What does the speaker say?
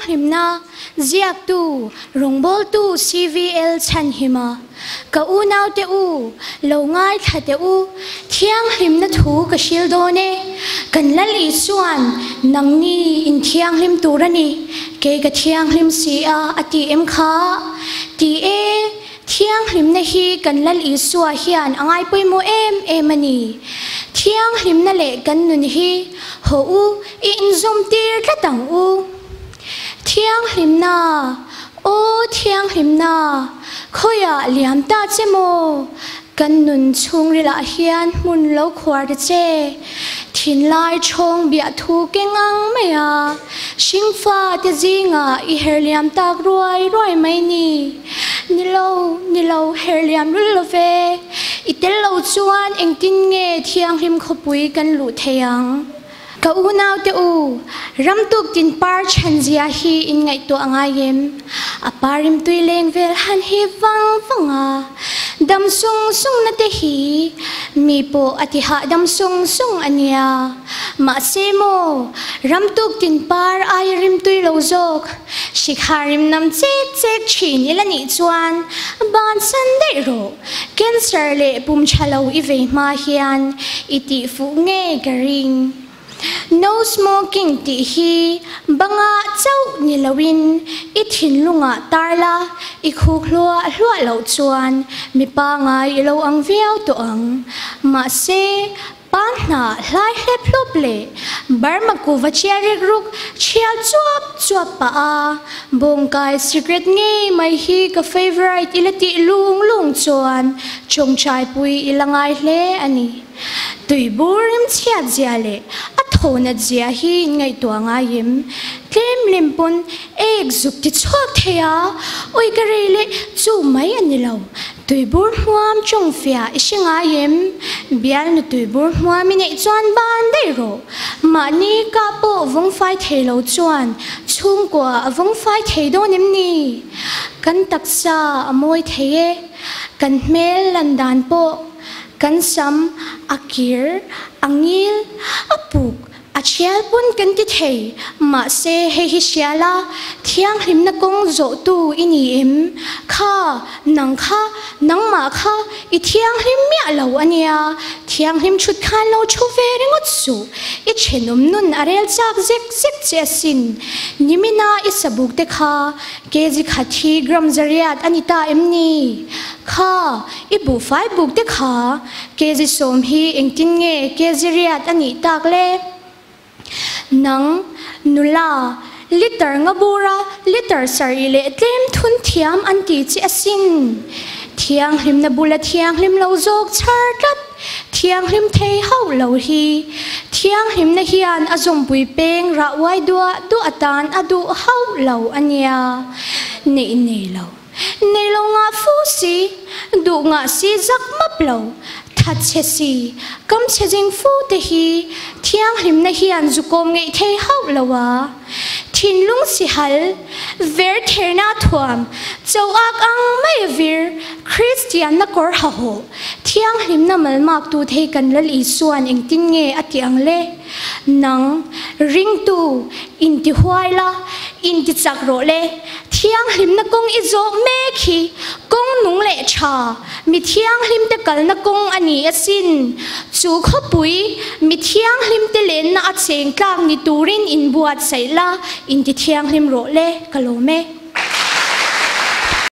Thianghlimna Ziaktu, Rawngbawltu CVL Chhanhima, Ka unaute u, lo ngaithla teh u, thianghlimna thu ka hril dawn e. Kan Lal Isua'n nangni in thianghlim tur a ni, kei ka thianghlim si a, a ti em kha? Ti e, thianghlimna hi kan Lal Isua hian a ngai pawimawh em em a ni. Thianghlimna leh kan nun hi haw u, i inzawm tir tlat ang u. Thianghlimna, Aw Thianghlimna, khawiah liam ta che maw? Kan nun chhungrilah hian hmun lo khuar ta che. Thinlai chhawng biah thu keng ang mai a, hringfa te zingah i her liam tak ruai ruai mai ni. Ni lo, ni lo, her liam lul lo ve. I tel lo chuan engtin nge Thianghlim khawpui kan luh thei ang? Ka unaute u, ramtuk tin par chhan zia hi in ngaihtuah ngai em? A par rimtui leng vel han hi vang vang a, dam sung sung na te hi mi pawh a ti hahdam sung sung a nia. Mahse maw, ramtuk tin par aia rimtui lo zawk, hrikhar rimnam chek chek thin ila nih chuan bansan daih rawh. Cancer leh pum tha lo i vei hma hian i tih fuh nge ka ring. No smoking tih hi banga chauh ni loin i thinlungah tar la, i khuk hluah hluah loh chuan mi pangai i lo ang viau tawh ang. Mahse, Pa hna hlai hlep hlup leh Burma kuva chiar rek ruk chhial chuap chuap pah a, bawngkai cigarette ngei mai hi ka favourite ila tih lung lung chuan chawngchai pui ila ngai hle a ni. Tuibur rimchhiat zia leh a thawnat zia hi in ngaihtuah ngai em? Tlem lem pawn ek zuk ti chhuak thei a, ui ka rei leh chu mai a ni lo. Tuibur hmuam chawngfiah i hre ngai em? Bialnu tuibur hmuam i neih chuan ban daih rawh. Mahni kah pawh vawngfai thei lo chuan chhungkua a vawngfai thei dawn em ni? Kan taksa a mawi thei e. Kan hmel lan dan pawh kan sam a kir, a ngil, a puk, A thial pawn kan ti thei, mahse hei hi hria la, thianghlimna kawng zawhtu i ni em? Kha, nang kha, nangmah kha i thianghlim miah lo a nia, thianghlim thut khan lo thu ve ringawt suh, i thenawm nun a rel chak zek zek che asin. Nimina i sabuk te kha kg khat hi gram zariat a ni ta em ni? Kha, i buhfai buk te kha Kg sawm hi engtin nge kg riat a nih tak le? Nang, nula, liter nga bura liter sarih leh tlem thun thiam an ti che asin. Thianghlimna bula thianghlim lo zawk chhar tlat, thianghlim thei hauh lo hi. Thianghlimna hian a zawmpui peng rah uai duah duah atan a duh hauh lo a nia. Neih nei lo. Nei lo ngah fu si, duh ngah si zak map lo, that chhe si, kam chhe zing fu te hi thianghlimna hian zu kawm ngeih thei hauh lo a. Thinlung sihal, ver therna thuam, cho ak ang mai a vir, Kristianna kawr ha hawh, thianghlimna malmak tu thei kan Lal Isua'n engtin nge a tih ang le? Nang, ringtu, intihuai la, intichak rawh le. Thianghlimna kawng i zawh mek hi kawng nung leh tha, mi thianghlimte kalna kawng a ni asin. Chu khawpui, mi thianghlimte lenna a cheng tlak ni turin inbuatsaih la, intithianghlim rawh le, ka lawm e.